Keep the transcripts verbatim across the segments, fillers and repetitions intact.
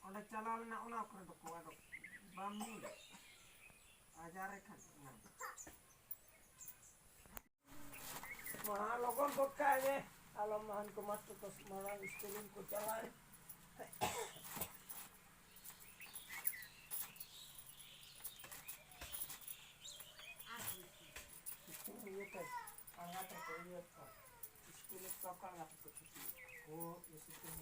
ᱚᱸᱰᱮ ᱪᱟᱞᱟᱣ ᱞᱮᱱᱟ, ᱚᱱᱟ ᱠᱚᱨᱮ ᱫᱚᱠᱚ ᱟᱫᱚ ᱵᱟᱢ ᱧᱩᱭᱟ᱾ ᱟᱡᱟᱨ ᱨᱮ ᱠᱷᱟᱱ ᱚᱱᱟ ᱫᱚ᱾ ᱢᱟ ᱞᱚᱜᱚᱱ ᱜᱚᱫ ᱠᱟᱜ ᱢᱮ, ᱟᱞᱚᱢ ᱦᱟᱱᱠᱩ ᱢᱟᱥᱴᱟᱨ ᱠᱚ ᱢᱟᱨᱟᱝ ᱥᱠᱩᱞ ᱠᱚ ᱪᱟᱞᱟᱜ᱾ ᱤᱭᱟᱹᱛᱮ ᱟᱬᱜᱟᱛ ᱨᱮᱠᱚ ᱤᱭᱟᱹ ᱠᱚᱣᱟ, ᱥᱠᱩᱞ ᱨᱮ ᱛᱚᱠᱚ ᱟᱬᱜᱟᱛ ᱨᱮᱠᱚ ᱪᱷᱩᱴᱤ ᱠᱚ, ᱥᱤᱛᱩᱝ᱾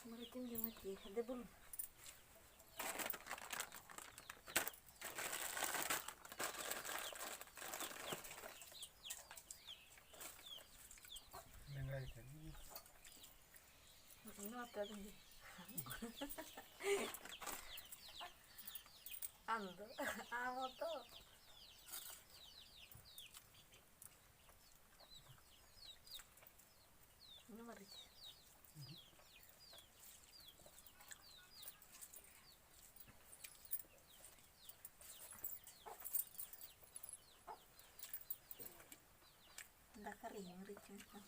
ᱢᱟᱹᱨᱤᱪ ᱮᱢ ᱡᱚᱢᱟ ᱪᱮ? ᱦᱮᱸᱫᱮ ᱵᱩᱞᱩᱝ᱾ ᱞᱮᱸᱜᱟᱭ ᱠᱟᱱᱟ᱾ ᱱᱚᱣᱟ ᱛᱮ ᱟᱫᱚᱧ ᱡᱚᱢᱟ᱾ ᱟᱢ ᱫᱚ, ᱟᱢ ᱦᱚᱸᱛᱚ᱾ ᱤᱱᱟᱹ ᱢᱟᱹᱨᱤᱪ᱾ ᱫᱟᱠᱟ ᱨᱮ ᱢᱟᱹᱨᱤᱪ ᱢᱮᱥᱟ᱾